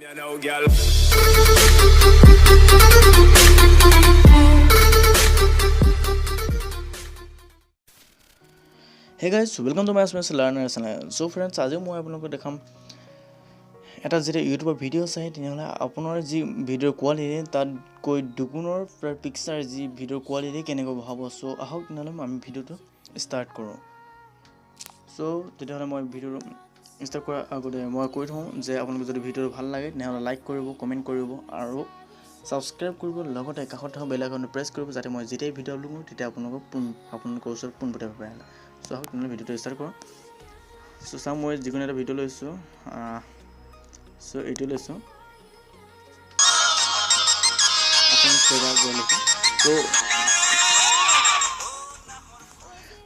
You know, girl. Hey guys, welcome to my Assamese Learner channel. So friends, আজিও মই আপোনালোকক দেখাম এটা যেতিয়া ইউটিউবৰ ভিডিঅ' চাই, তেনেহ'লে আপোনাৰ যি ভিডিঅ'ৰ কোৱালিটি তাতকৈ দুগুণৰ প্ৰায় পিকচাৰ যি ভিডিঅ'ৰ কোৱালিটি কেনেকৈ বঢ়াব। চ' আহক তেনেহ'লে আমি ভিডিঅ'টো ষ্টাৰ্ট কৰোঁ। চ' তেতিয়াহ'লে মই ভিডিঅ'টো ষ্টাৰ্ট কৰাৰ আগতে মই কৈ থওঁ যে আপোনালোকে যদি ভিডিঅ'টো ভাল লাগে, তেনেহ'লে লাইক কৰিব, কমেণ্ট কৰিব আৰু ছাবস্ক্ৰাইব কৰিব, লগতে কাষত থকা বেল আইকনটো প্ৰেছ কৰিব, যাতে মই যেতিয়াই ভিডিঅ' আপলোড কৰোঁ তেতিয়া আপোনালোকৰ ওচৰত পোনপটীয়াকৈ পাই। চ' আহক তেনেহ'লে ভিডিঅ'টো ষ্টাৰ্ট কৰোঁ। চ' চাওঁ, মই যিকোনো এটা ভিডিঅ' লৈছোঁ। চ' এইটো লৈছোঁ, লৈছোঁ।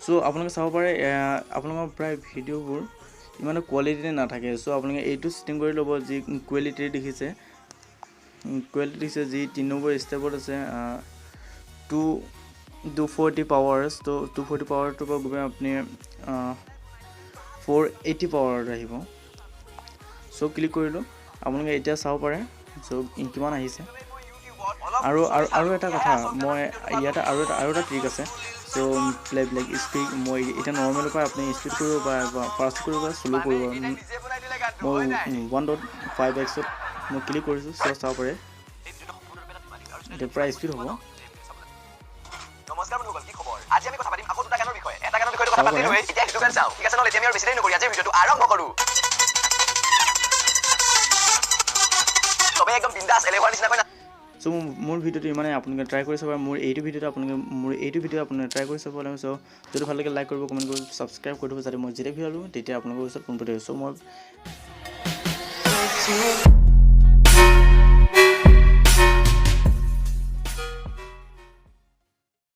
চ' আপোনালোকে চাব পাৰে, আপোনালোকৰ প্ৰায় ভিডিঅ'বোৰ ইমানো কোৱালিটি নাথাকে। চ' আপোনালোকে এইটো ছেটিং কৰি ল'ব, যি কোৱালিটি দেখিছে, কোৱালিটি দেখিছে, যি 3 নম্বৰ ষ্টেপত আছে 240 পাৱাৰ্ছ। ত' 240 পাৱাৰটোৰ পৰা গৈ আপুনি 480 পাৱাৰত আহিব। চ' ক্লিক কৰিলোঁ, আপোনালোকে এতিয়া চাব পাৰে চ' কিমান আহিছে। আৰু আৰু আৰু এটা কথা, মই ইয়াতে আৰু এটা ট্ৰিক আছে। চ' প্লে ব্লেক স্পীড, মই এতিয়া নৰ্মেলৰ পৰা আপুনি স্পীড কৰিব পাৰে বা ফাষ্ট কৰিব পাৰে, শ্ল' কৰিব পাৰে। মই 1.5 এক্সত মই ক্লিক কৰিছোঁ। চ' চাব পাৰে, এতিয়া প্ৰায় স্পীড হ'ব। নমস্কাৰ বন্ধুসকল, কি খবৰ? আজি আমি কথা পাতিম আকৌ দুটা গানৰ বিষয়ে। এটা গানৰ বিষয়ে কথা পাতিলোৱেই, এতিয়া সেইটো গান চাওঁ। ঠিক আছে, নহ'লে এতিয়া আমি আৰু বেছি দেৰি নকৰি আজিৰ ভিডিঅ'টো আৰম্ভ কৰোঁ। চবে একদম বিন্দাছ এলেহুৱাৰ নিচিনাকৈ। চ' মোৰ ভিডিঅ'টো ইমানে। আপোনালোকে ট্ৰাই কৰি চাব মোৰ এইটো ভিডিঅ'টো, আপোনালোকে মোৰ এইটো ভিডিঅ' আপোনালোকে ট্ৰাই কৰি চাব লাগে। চ' যদি ভাল লাগে, লাইক কৰিব, কমেণ্ট কৰিব, ছাবস্ক্ৰাইব কৰি দিব, যাতে মই যেতিয়া ভিডিঅ' দিওঁ তেতিয়া আপোনালোকৰ ওচৰত পোনপটীয়া। চ' মই